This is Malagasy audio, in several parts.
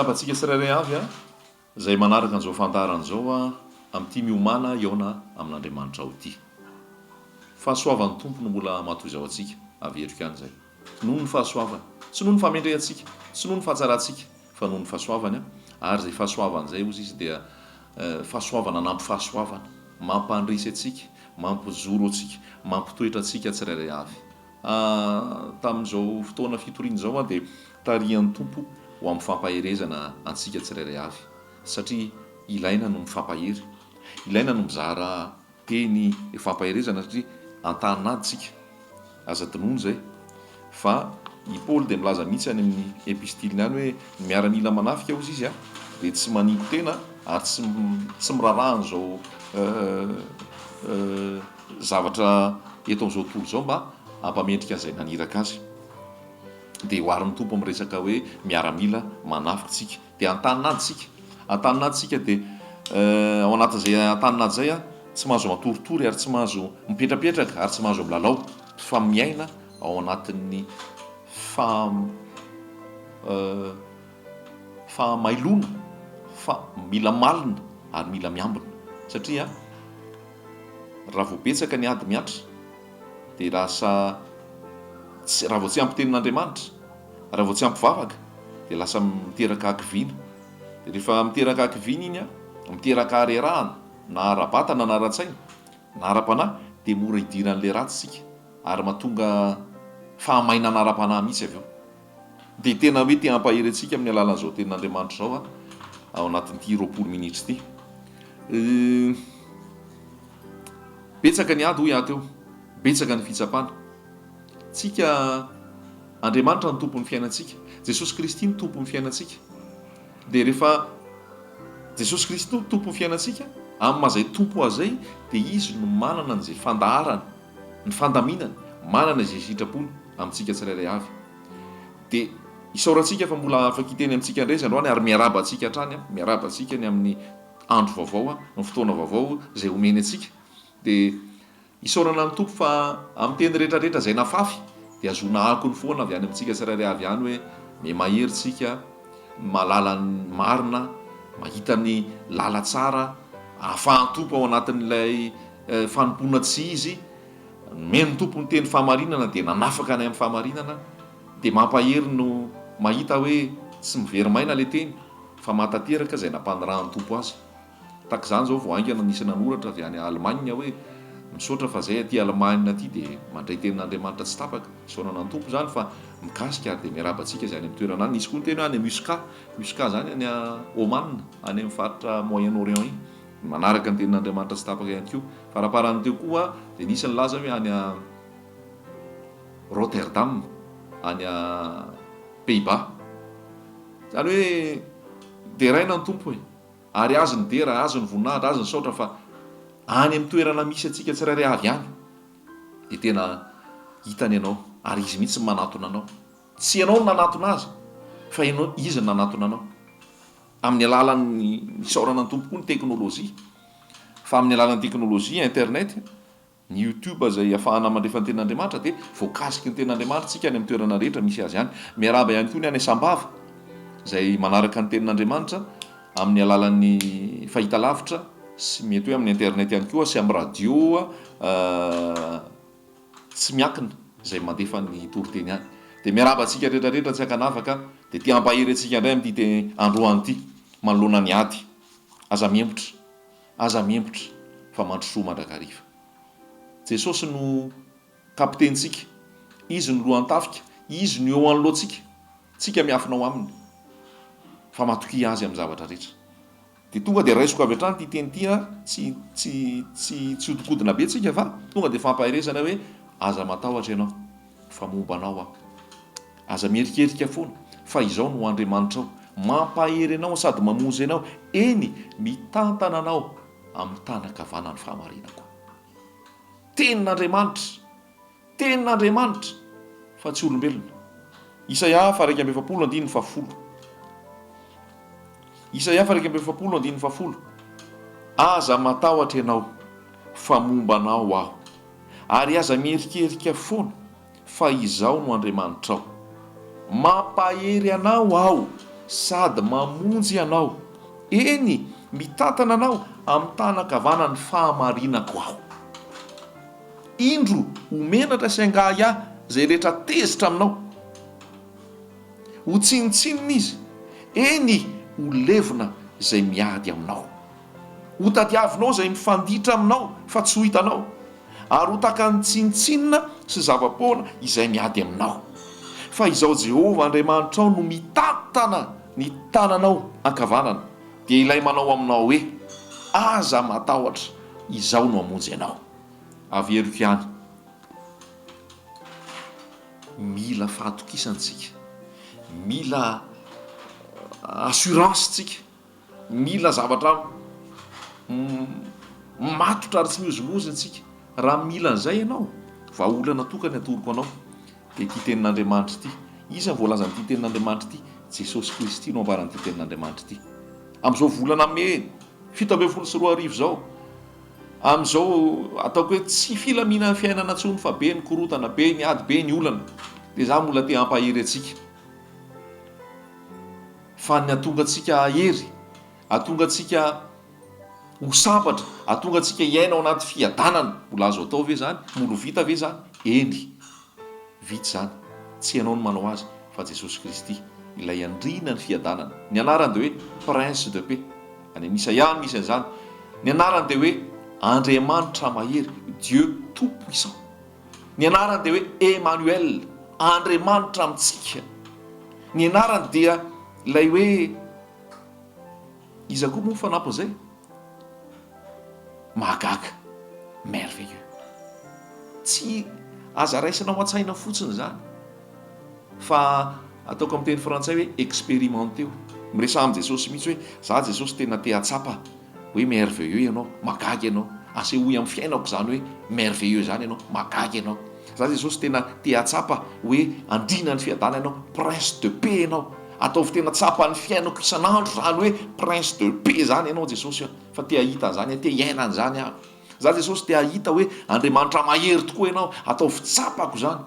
Miarahaba antsika tsirairay avy izay manaraka an'izao fandaharana izao amin'ity miomàna hihaona amin'Andriamanitra ao ity. Fahasoavan'ny Tompo no mbola matoizao antsika, averiko ihany izay. Noho ny fahasoavany, tsy noho ny fahamendrehantsika, tsy noho ny fahatsarantsika, fa noho ny fahasoavany, ary izay fahasoavany izay hozy izy dia fahasoavana anampy fahasoavana, mampandresy antsika, mampijoro antsika, mampitoetra antsika tsirairay avy. Tamin'izao fotoana fitoriana izao aho dia tarihan'ny Tompo ho amin'ny fampaherezana antsika tsirairay avy, satria ilaina no mifampahery, ilaina no mizara teny fampaherezana satria antanin'ady isika. Aza adinoina izay fa i Paoly dia milaza mihitsy any amin'ny epistiliny any hoe ny miaramila manafika hozy izy dia tsy maningo-tena ary tsy tsy miraharaha an'izao zavatra eto amin'izao tontolo izao mba hampamendrika an'izay naniraka azy. Dia oharin'ny Tompo amin'ny resaka hoe miaramila manafika isika. Dia antanin'ady isika. Antanin'ady isika dia ao anatin'izay antanin'ady izay tsy mahazo matoritory ary tsy mahazo mipetrapetraka ary tsy mahazo milalao fa miaina ao anatin'ny fahamailona fa mila malina ary mila miambina satria Raha vao betsaka ny ady mihatra dia lasa tsy, raha vao tsy ampy tenin'Andriamanitra, raha vao tsy ampy vavaka dia lasa miteraka hakiviana. Dia rehefa miteraka hakiviana iny an, miteraka harerahana na ara-batana na ara-tsaina na ara-panahy dia mora idiran'ilay ratsy isika ary mahatonga fahamainana ara-panahy mihitsy avy eo. Dia tena hoe te hampahery antsika amin'ny alalan'izao tenin'Andriamanitra izao aho ao anatin'ity 20 minitra ity. Betsaka ny ady hoy aho teo, betsaka ny fitsapana. Tsika, Andriamanitra no tompon'ny fiainantsika, Jesosy Kristy no tompon'ny fiainantsika. Dia rehefa Jesosy Kristy no tompon'ny fiainantsika, amin'ny maha izay Tompo Azy izay, dia Izy no manana an'izay fandaharana, ny fandaminany, manana izay sitrapony amintsika tsirairay avy. Dia isaorantsika fa mbola afaka hiteny amintsika indray izy androany ary miarahaba antsika hatrany, miarahaba antsika ny amin'ny andro vaovao, ny fotoana vaovao izay omeny antsika. Dia isaorana ny Tompo fa amin'ny teny rehetra rehetra izay nafafy dia azoana akony foana avy any amintsika tsirairay avy any hoe mihamahery tsika, mahalala ny marina, mahita ny lala-tsara, ahafahan'ny Tompo ao anatin'ilay fanompoana tsy izy, nomen'ny Tompo ny teny fahamarinana dia nanafaka anay amin'ny fahamarinana, dia mampahery no mahita hoe tsy mivery-maina ilay teny fa mahatanteraka izay nampanirahan'ny Tompo azy. Tahaka izany izao vao haingana nisy nanoratra avy any Allemagne hoe misaotra fa izay aty Allemagne aty dia mandray tenin'Andriamanitra tsy tapaka. Isaorana ny Tompo izany fa mikasika ary dia miarahaba antsika izay any amin'ny toerana any. Nisy koa niteny hoe any Muscat, Muscat izany any Oman, any amin'ny faritra Moyen Orient iny. Manaraka ny tenin'Andriamanitra tsy tapaka ihany koa. Faraparany teo koa dia nisy nilaza hoe any Rotterdam, any Pays-Bas. Izany hoe deraina ny Tompo e! Ary Azy ny dera, Azy ny voninahitra, Azy ny saotra fa any amin'ny toerana misy antsika tsirairay avy any dia tena hitany ianao ary Izy mihitsy no manatona anao. Tsy ianao no nanatona Azy fa ianao, Izy no nanatona anao. Amin'ny alalan'ny, isaorana ny Tompo koa ny teknolojia fa amin'ny alalan'ny teknolojia, internet, Ny youtube izay afahana mandrefa ny tenin'Andriamanitra dia voakasiky ny tenin'Andriamanitra isika any amin'ny toerana rehetra misy azy any. Miarahaba ihany koa ny any Sambava izay manaraka ny tenin'Andriamanitra amin'ny alalan'ny fahitalavitra sy mety hoe amin'ny internet ihany koa sy amin'ny radio tsy miankina izay mandefa ny toriteny any. Dia miarahaba antsika rehetra rehetra tsy ankanavaka dia te hampahery antsika indray amin'ity teny androany ity manoloana ny ady. Aza mihemotra. Aza mihemotra fa mandrosoa mandrakariva. Jesosy no Kapitenintsika, Izy no lohan-tafika, Izy no eo anoloantsika, tsika miafina ao Aminy. Fa matokia Azy amin'ny zavatra rehetra. Dia tonga dia raisiko avy hatrany ity teny ity a, tsy tsy tsy tsy hodikodina be tsika fa tonga dia fampaherezana hoe aza matahotra ianao fa momba anao aho. Aza miherikerika foana, fa Izaho no Andriamanitrao, mampahery anao sady mamonjy anao, eny, mitantana anao amin'ny tanan-kavanan'ny fahamarinako. Tenin'Andriamanitra! Tenin'Andriamanitra! Fa tsy olombelona. Isaia faha 41 andininy fahafolo. Isaia faha 41 andininy fahafolo. Aza matahotra ianao, fa momba anao Aho. Ary aza miherikerika foana. fa Izaho no Andriamanitrao. Mampahery anao Aho. sady mamonjy anao, eny, mitantana anao amin'ny tanan-kavanan'ny fahamarinako Aho. Indro, ho menatra sy hangahy Ahy izay rehetra tezitra aminao. Ho tsinontsinona izy, eny, ho levona izay miady aminao. Ho tadiavinao izay mifanditra aminao fa tsy ho hitanao, ary ho takan'ny tsinontsinona sy zava-poana izay miady aminao. Fa Izaho Jehovah Andriamanitrao no mitantana ny tananao ankavanana, dia ilay manao aminao hoe, Aza matahotra, Izaho no hamonjy anao. Averiko ihany. Mila fahatokisana isika. Mila assurance isika. Mila zavatra matotra ary tsy mihozongozona isika. Raha mila an'izay ianao, vahaolana tokana atoroko anao dia ity tenin'Andriamanitra ity. Iza no voalazan'ity tenin'Andriamanitra ity? Jesosy Kristy no ambaran'ity tenin'Andriamanitra ity. Amin'izao volana mey 2017 izao, amin'izao ataoko hoe tsy filaminan'ny fiainana intsony fa be ny korontana, be ny ady, be ny olana, dia izaho mbola te hampahery antsika. Fa ny hahatonga antsika hahery, hahatonga antsika ho sambatra, hahatonga antsika hiaina ao anaty fiadanana, mbola azo atao ve izany? Mbola ho vita ve izany? Eny, vita izany. Tsy ianao no manao azy, fa Jesosy Kristy, ilay Andriana ny fiadanana. Ny anarany dia hoe Prince de paix. Any amin'ny Isaia no misy an'izany. Ny anarany dia hoe Andriamanitra mahery, Dieu tout puissant. Ny anarany dia hoe Emmanuel, Andriamanitra amintsika. Ny anarany dia ilay hoe iza koa moa ny fanampin'izay? Mahagaga, merveilleux. Tsy aza raisina ao an-tsaina fotsiny izany fa ataoko amin'ny teny frantsay hoe expérimenteo. Miresaha amin'i Jesosy mihitsy hoe za Jesosy tena te hahatsapa hoe merveilleux ianao, mahagaga ianao, asehoy amin'ny fiainako izany hoe merveilleux izany ianao, mahagaga ianao. Za Jesosy tena te hahatsapa hoe andriana ny fiadanana ianao, prince de paix ianao. Ataovy tena tsapan'ny fiainako isan'andro izany hoe prince de paix izany ianao Jesosy a, fa te hahita an'izany aho, te hiaina an'izany aho. Za Jesosy te hahita hoe Andriamanitra mahery tokoa ianao, ataovy tsapako izany.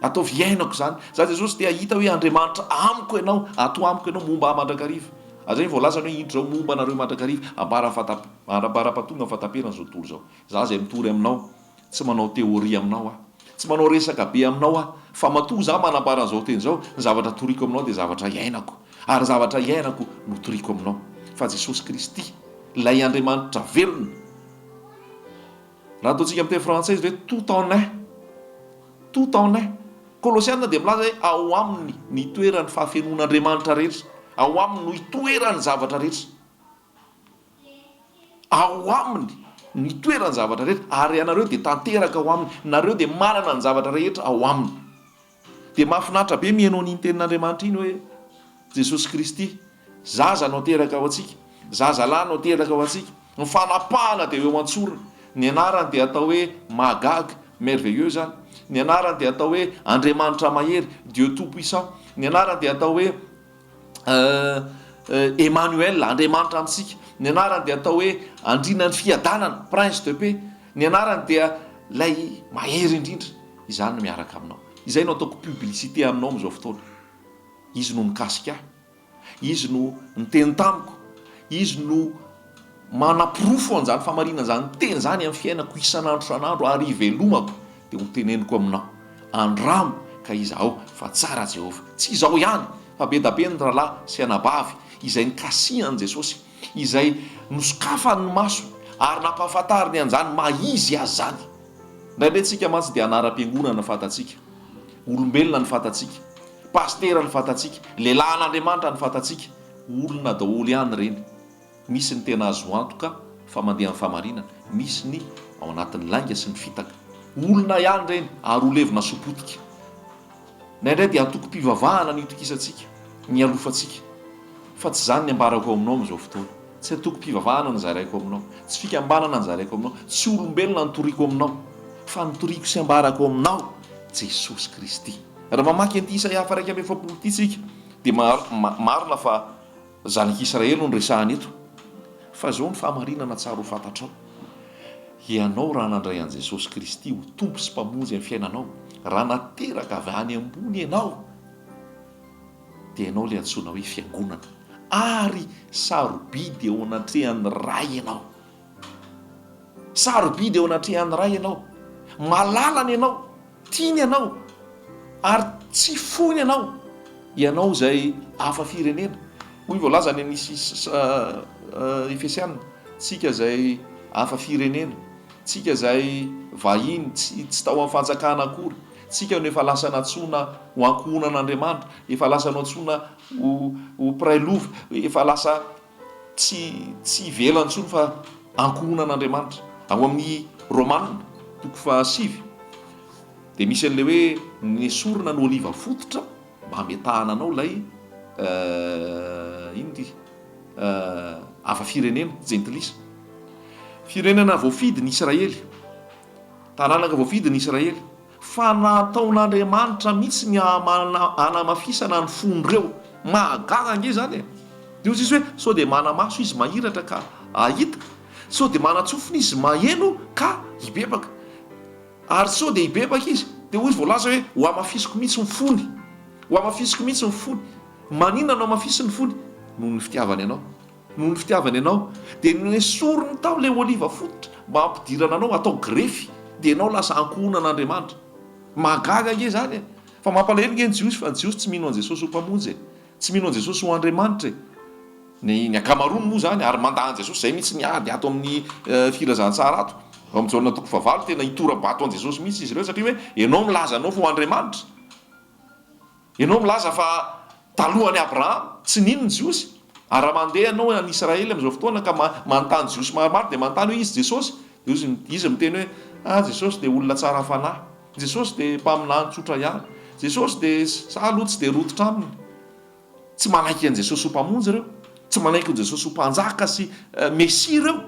Ataovy iainako izany. Za Jesosy te hahita hoe Andriamanitra amiko ianao, ato amiko ianao, momba ahy mandrakariva. Ary izay no voalazany hoe indro izao momba anareo mandrakariva, ambara-pahatonga ny fahataperan'izao tontolo izao. Za izay mitory aminao, tsy manao théorie aminao aho. Tsy manao resaka be aminao aho. Fa matoa za manambara an'izao teny izao, ny zavatra toriko aminao dia zavatra iainako. Ary ny zavatra iainako no toriko aminao. Fa Jesosy Kristy, ilay Andriamanitra velona, Raha ataontsika amin'ny teny frantsay izy hoe tout en un, tout en un. Kolosiana dia milaza hoe ao aminy ny itoeran'ny fahafenoan'Andriamanitra rehetra, ao aminy no itoeran'ny zavatra rehetra. Ao aminy no itoeran'ny zavatra rehetra, ary ianareo dia tanteraka ao aminy, nareo dia manana ny zavatra rehetra ao aminy. Dia mahafinaritra be mihaino an'iny tenin'Andriamanitra iny hoe Jesosy Kristy, zaza no ateraka ho antsika, zazalahy no ateraka ho antsika, ny fanapahana dia eo an-tsorony, ny anarany dia atao hoe mahagaga, merveilleux izany, ny anarany dia atao hoe Andriamanitra mahery, Dieu tout puissant, ny anarany dia atao hoe Emmanuel, Andriamanitra amintsika, ny anarany dia atao hoe Andrianan'ny fiadanana, Prince de paix, ny anarany dia ilay mahery indrindra. Izany no miaraka aminao. Izay no ataoko publicité aminao amin'izao fotoana. Izy no nikasika ahy. Izy no niteny tamiko. Izy no manaporofo an'izany famarinana izany teny izany amin'ny fiainako isan'andro isan'andro ary ivelomako dia ho teneniko aminao. Andramo ka izahao fa tsara Jehovah. Tsy izaho ihany fa be da be ny rahalahy sy anabavy izay nikasihan'i Jesosy, izay nosokafany ny masony ary nampahafantariny an'izany maha izy azy izany. Indraindray tsika mantsy dia anaram-piangonana fantatsika, olombelona ny fantatsika, pasitera ny fantatsika, lehilahin'Andriamanitra ny fantatsika, olona daholo ihany ireny. Misy ny tena azo antoka fa mandeha amin'ny fahamarinana, misy ny ao anatin'ny lainga sy ny fitaka. Olona ihany ireny ary ho levona sy ho potika. Indraindray dia antokom-pivavahana no itokisantsika, ny ialofantsika. Fa tsy izany ny ambarako aminao amin'izao fotoana. Tsy antokom-pivavahana no zaraiko aminao, tsy fikambanana no zaraiko aminao, tsy olombelona no toriko aminao, fa ny toriko sy ambarako aminao, Jesosy Kristy. Raha mamaky an'ity Isaia faha 41 ity isika, dia marina fa zanak'Israely no resahana eto. Fa izao ny fahamarinana tsara ho fantatrao, Ianao raha nandray an'i Jesosy Kristy ho Tompo sy Mpamonjy amin'ny fiainanao, raha nateraka avy any ambony ianao, Dia ianao ilay antsoina hoe fiangonana. Ary sarobidy eo anatrehan'ny Ray ianao. Sarobidy eo anatrehan'ny Ray ianao. Malalany ianao, tiany ianao, ary tsy foiny ianao. Ianao izay hafa firenena. Hoy voalaza any amin'ny Efesiana, tsika izay hafa firenena, tsika izay vahiny, tsy tsy tao amin'ny fanjakana akory, tsika no efa lasa nantsoina ho ankohonan'Andriamanitra, efa lasa nantsoina ho ho mpiray lova, efa lasa Tsy tsy ivelany intsony fa ankohonan'Andriamanitra. Ao amin'ny Romana, toko fahasivy, dia misy an'ilay hoe nesorina ny oliva fototra mba hametahana anao ilay inona ity? hafa firenena, jentilisa. Firenena voafidy ny Israely. Taranaka voafidy ny Israely. Fa nataon'Andriamanitra mihitsy ny hanamafisana ny fon'ireo. Mahagaga ange izany e! Dia hoy Jesosy hoe, sao dia mana-maso izy mahiratra ka hahita, sao dia manan-tsofina izy maheno ka hibebaka. Ary sao dia hibebaka izy, dia hoy izy voalaza hoe, hohamafisiko mihitsy ny fony. Hohamafisiko mihitsy ny fony. Maninona no hamafisiny ny fony? Noho ny fitiavany anao. Noho ny fitiavany anao, dia nesoriny tao ilay oliva fototra mba hampidirana anao hatao grefy, dia ianao lasa ankohonan'Andriamanitra. Mahagaga ange izany e! Fa mampalahelo ange ny Jiosy fa ny Jiosy tsy mino an'i Jesosy ho Mpamonjy e! Tsy mino an'i Jesosy ho Andriamanitra e! Ny ny ankamaroany moa izany ary mandà an'i Jesosy, izay mihitsy ny ady ato amin'ny filazantsara ato. Ao amin'ny Jaona toko fahavalo tena hitora-bato an'i Jesosy mihitsy izy ireo satria hoe ianao milaza anao fa ho Andriamanitra. Ianao milaza fa talohan'i Abrahama, tsy nino ny Jiosy. Ary raha mandeha ianao any Israely amin'izao fotoana ka manontany Jiosy maromaro dia manontany hoe iza Jesosy? Dia hozy izy miteny hoe ah Jesosy dia olona tsara fanahy. Jesosy dia mpaminany tsotra ihany. Jesosy dia za aloha tsy dia rototra aminy. Tsy manaiky an'i Jesosy ho Mpamonjy ireo. Tsy manaiky an'i Jesosy ho Mpanjaka sy Mesia ireo.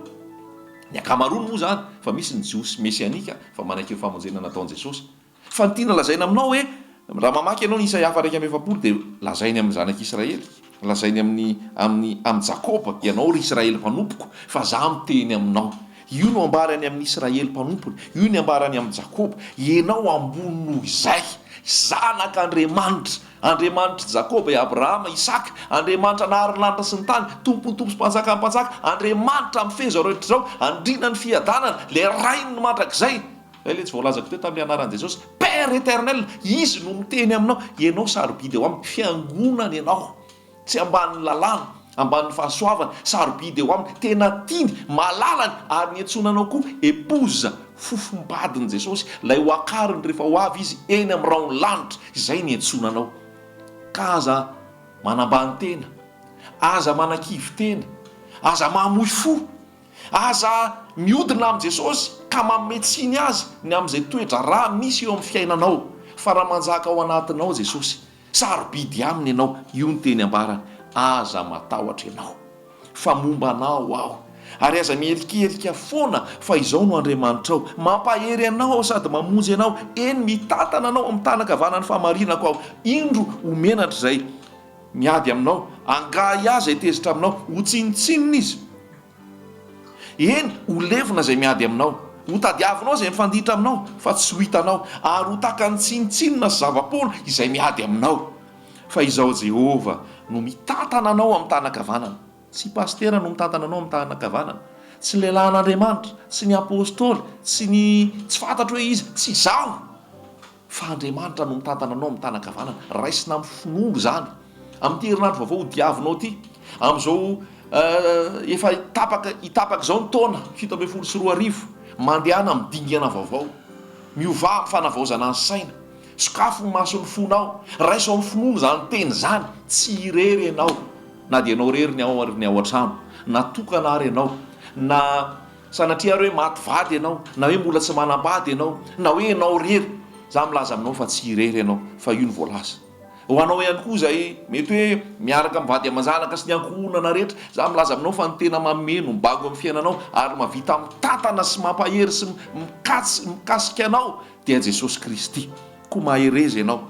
Ny ankamaroany moa izany, fa misy ny Jiosy mesianika fa manaiky ny famonjena nataon'i Jesosy. Fa ny tiana lazaina aminao hoe, raha mamaky ianao ny Isaia faha 41 dia lazainy amin'ny zanak'Israely, lazainy amin'ny amin'ny amin'i Jakoba, ianao ry Israely mpanompoko, fa Izaho miteny aminao. Io no ambarany amin'ny Israely mpanompony, io ny ambarany amin'i Jakoba, ianao ambony noho izay, zanak'Andriamanitra, Andriamanitr'i Jakoba, i Abrahama, Isaka, Andriamanitra nahary ny lanitra sy ny tany, Tompon'ny tompo sy Mpanjakan'ny mpanjaka, Andriamanitra mifehy izao rehetra izao, Andrianan'ny fiadanana, ilay Rain'ny mandrakizay. Izay ilay tsy voalazako teo tamin'ny anaran'i Jesosy, Père éternel, Izy no miteny aminao, ianao sarobidy eo aminy, fiangonana ianao, tsy ambanin'ny lalàna, ambanin'ny fahasoavana, sarobidy eo aminy, tena tiany, malalany, ary niantsoana anao koa épouse, fofombadin'i Jesosy, ilay ho akariny rehefa ho avy Izy eny amin'ny rahon'ny lanitra, izay niantsoana anao. Ka aza manambany tena, aza manakivy tena, aza mamoy fo, Aza miodina amin'i Jesosy ka manome tsiny Azy ny amin'izay toe-draharaha misy eo amin'ny fiainanao, fa raha manjaka ao anatinao Jesosy, sarobidy Aminy ianao, io ny teny ambarany, aza matahotra ianao, fa momba anao Aho, ary aza miherikerika foana, fa izao no Andriamanitrao, mampahery anao Aho sady mamonjy anao, eny, mitantana anao amin'ny tanan-kavanan'ny fahamarinako Aho, indro ho menatra izay miady aminao, angaha Ahy izay tezitra aminao, ho tsinontsinona izy. Eny, ho levona izay miady aminao. Ho tadiavinao izay mifanditra aminao, fa tsy ho hitanao, ary ho takan'ny tsinontsinona sy zava-poana izay miady aminao. Fa Izaho Jehovah no mitantana anao amin'ny tanan-kavanana. Tsy pasitera no mitantana anao amin'ny tanan-kavanana, tsy ny lehilahin'Andriamanitra, tsy ny apostoly, tsy ny tsy fantatro hoe iza, tsy izaho! Fa Andriamanitra no mitantana anao amin'ny tanan-kavanana. Raisina amin'ny finoana izany. Amin'ity herinandro vaovao hodiavinao ity, amin'izao efa tapaka hitapaka izao ny taona 2017, mandehana amin'ny dingana vaovao. Miovà amin'ny fanavaozana ny saina. Sokafy ny mason'ny fonao. Raiso amin'ny finoana izany teny izany. Tsy irery ianao, na dia ianao irery ny ao ny ao an-trano, na tokana ary ianao, na. Sanatria ary hoe maty vady ianao, na hoe mbola tsy manambady ianao, na hoe ianao irery, za milaza aminao fa tsy irery ianao, fa io no voalaza. Ho anao ihany koa izay mety hoe miaraka amin'ny vady aman-janaka sy ny ankohonana rehetra, za milaza aminao fa ny tena mameno, mibango amin'ny fiainanao ary mahavita mitantana sy mampahery sy mikasy mikasika anao dia Jesosy Kristy. Koa mahereza ianao.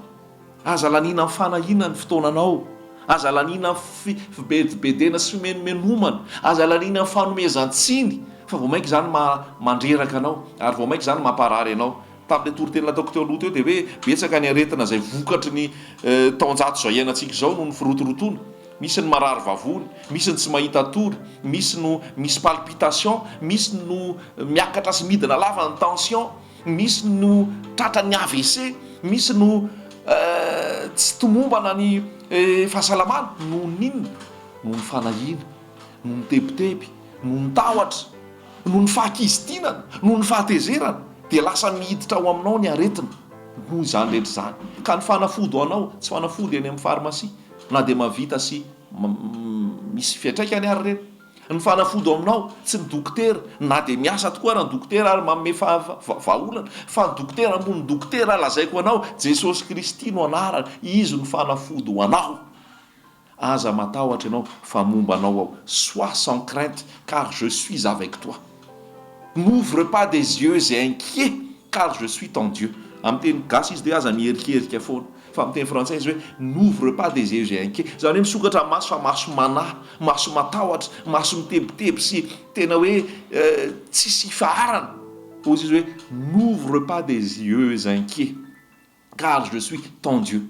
Aza laniana amin'ny fanahiana ny fotoananao. Aza laniana amin'ny fibedibedena sy fimenomenomana. Aza laniana amin'ny fanomezan-tsiny, fa vao mainka izany mandreraka anao, ary vao mainka izany mamparary anao. Tamin'ilay toriteny nataoko teo aloha teo dia hoe betsaka ny aretina izay vokatry ny taonjato izao iainantsika izao noho ny firotorotoana. Misy ny marary vavony, misy ny tsy mahita tory, misy no misy palpitation, misy no miakatra sy midina lava ny tension, misy no tratran'ny AVC, misy no tsy tomombana ny fahasalamana. Noho ny inona? Noho ny fanahiana, noho ny tebiteby, noho ny tahotra, noho ny fahakizitinana, noho ny fahatezerana, dia lasa miditra ao aminao ny aretina noho izany rehetra izany. Ka ny fanafody ho anao, tsy fanafody eny amin'ny farmasia, na dia mahavita sy misy fiantraikany ary ireny. Ny fanafody ao aminao, tsy ny dokotera, na dia miasa tokoa ary ny dokotera ary manome vahaolana, fa ny dokotera ambony dokotera lazaiko anao, Jesosy Kristy no anarany, Izy no fanafody ho anao. Aza matahotra ianao fa momba anao aho, sois sans crainte car je suis avec toi. N'ouvre pas des yeux inquiets car je suis ton Dieu. Amin'ny teny gasy izy dia hoe aza miherikerika foana. Fa amin'ny teny frantsay izy hoe n'ouvre pas des yeux inquiets. Izany hoe misokatra maso fa maso manahy, maso matahotra, maso mitebiteby sy tena hoe tsisy ifaharana. Hoy izy hoe n'ouvre pas des yeux inquiets car je suis ton Dieu.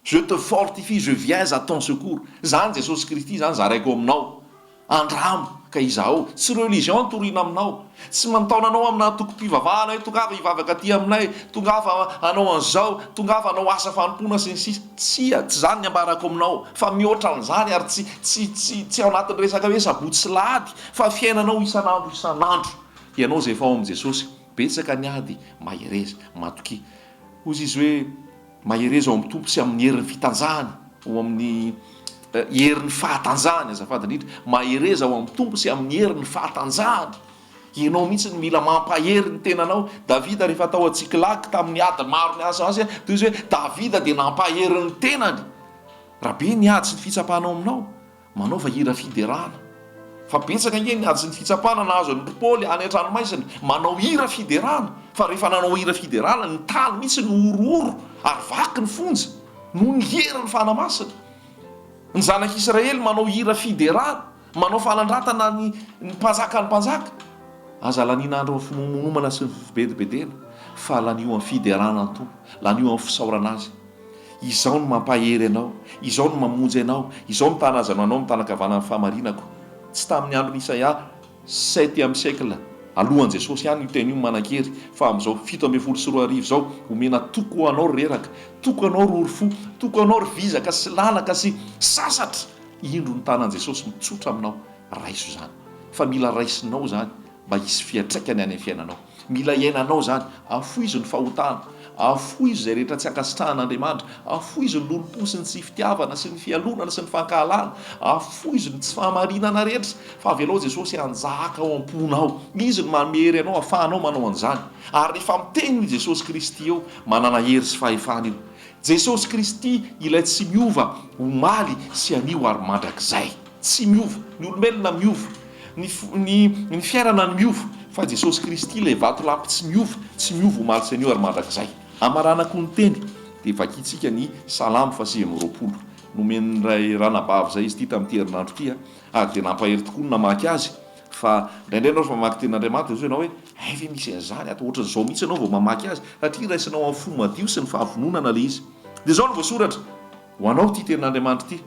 Je te fortifie, je viens à ton secours. Zany Jesosy Kristy zany zaraiko aminao. Andramo ka izahao. Tsy religion toriana aminao. Tsy mantaona anao amina antokom-pivavahana hoe tongava hivavaka aty aminay, tongava hanao an'izao, tongava hanao asa fanompoana sy ny sisa. Tsia, tsy izany ny ambarako aminao fa mihoatra an'izany ary tsy tsy tsy tsy ao anatin'ny resaka hoe sabotsy sy lahady fa fiainanao isan'andro isan'andro. Ianao izay efa ao amin'i Jesosy. Betsaka ny ady, mahereza, matokia. Hoy izy hoe. Mahereza ao amin'ny Tompo sy amin'ny herin'ny fitanjahany, ao amin'ny herin'ny fahatanjahany, azafady indrindra. Mahereza ao amin'ny Tompo sy amin'ny herin'ny fahatanjahany. Ianao mihitsy no mila mampahery ny tenanao. Davida rehefa tao an-Tsikilagy tamin'ny ady maro nihazo azy, dia hoy izy hoe, Davida dia nampahery ny tenany. Raha be ny ady sy ny fitsapana ao aminao, Manaova hira fiderana. Fa betsaka ange ny ady sy ny fitsapana nahazo an'i Paoly any an-tranomaizina. Manao hira fiderana. Fa rehefa nanao hira fiderana, ny tany mihitsy no horohoro ary vaky ny fonja noho ny herin'ny Fanahy Masina. Ny zanak'Israely manao hira fiderana, manao fanandratana ny ny mpanjakan'ny mpanjaka. Aza laniana andro amin'ny fimonomonana sy ny fibedibedena, fa lanio amin'ny fiderana ny Tompo, lanio amin'ny fisaorana Azy. Izao no mampahery anao, izao no mamonjy anao, izao no tanazano anao mitanankavanan'ny fahamarinako. Tsy tamin'ny andron'i Isaia, septième siècle, alohan'i Jesosy ihany io teny io manan-kery, fa amin'izao 2017 izao, omena toky ho anao ry reraka, toky ho anao ry ory fo, toky ho anao ry vizaka sy lanaka sy sasatra! Indro ny tanan'i Jesosy mitsotra aminao, raiso izany. Fa mila raisinao izany mba hisy fiantraikany any amin'ny fiainanao. Mila iainanao izany. Afoizo ny fahotana. Afoizo izay rehetra tsy ankasitrahan'Andriamanitra. Afoizo ny lolompo sy ny tsy fitiavana sy ny fialonana sy ny fankahalana. Afoizo ny tsy fahamarinana rehetra. Fa avelao Jesosy hanjaka ao am-ponao. Izy no manome hery anao ahafahanao manao an'izany. Ary rehefa miteny io Jesosy Kristy eo, manana hery sy fahefana io. Jesosy Kristy ilay tsy miova omaly sy anio ary mandrakizay. Tsy miova. Ny olombelona miova. Ny ny ny fiainana no miova. Fa Jesosy Kristy ilay vatolampy tsy miova, tsy miova omaly sy anio ary mandrakizay. Amaranako ny teny dia vakintsika ny Salamo faha 29. Nomen'ny ray ranabavy izay izy ity tamin'ity herinandro ity ary dia nampahery tokoa ny namaky azy fa indraindray ianao rehefa mamaky tenin'Andriamanitra dia hoy ianao hoe hay ve misy an'izany ato, ohatran'izao mihitsy ianao vao mamaky azy satria raisinao amin'ny fo madio sy ny fahavononana ilay izy. Dia izao no voasoratra, ho anao ity tenin'Andriamanitra ity.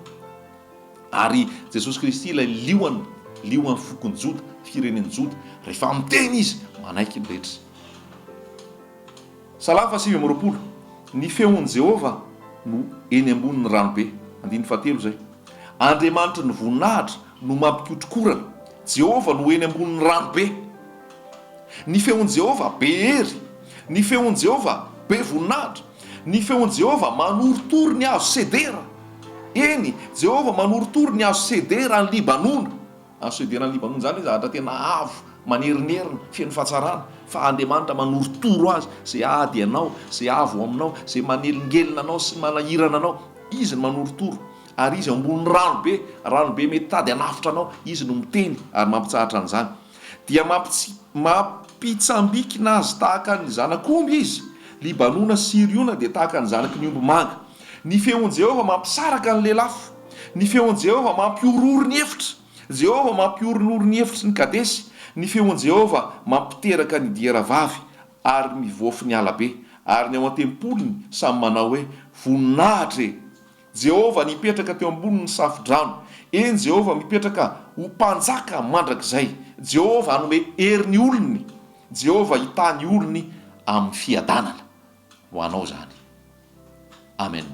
Ary Jesosy Kristy ilay liona, lion'ny fokon'i Joda, firenen'i Joda, rehefa miteny Izy, manaiky ny rehetra. Salamo faha 29, Ny feon'i Jehovah no eny ambonin'ny ranobe. Andininy fahatelo izay. Andriamanitry ny voninahitra no mampikotrokorana. Jehovah no eny ambonin'ny ranobe. Ny feon'i Jehovah be hery. Ny feon'i Jehovah be voninahitra. Ny feon'i Jehovah manorotoro ny hazo sedera. Eny, Jehovah manorotoro ny hazo sedera any Libanona. Hazo sedera any Libanona izany zavatra tena avo, manerinerina, feno fahatsarana. Fa Andriamanitra manorotoro azy, izay ady anao, izay avo aminao, izay manelingelina anao sy manahirana anao. Izy no manorotoro. Ary Izy ambony rano be, rano be mety tady hanafotra anao. Izy no miteny ary mampitsahatra an'izany. Dia mampitsambikina azy tahaka ny zanak'omby izy. Libanona sy Siriona dia tahaka ny zanaky ny omby manga. Ny feon'i Jehovah mampisaraka ny lelafo. Ny feon'i Jehovah mampihorohoro ny efitra. Jehovah mampihorohoro ny efitry ny Kadesy. Ny feon'i Jehovah mampiteraka ny diera vavy. Ary mivoafy ny ala be, ary ny ao an-tempoliny samy manao hoe, Voninahitra e! Jehovah nipetraka teo ambonin'ny safo-drano. Eny, Jehovah mipetraka ho mpanjaka mandrakizay. Jehovah hanome hery ny olony. Jehovah hitahy ny olony amin'ny fiadanana. Ho anao izany. Amen.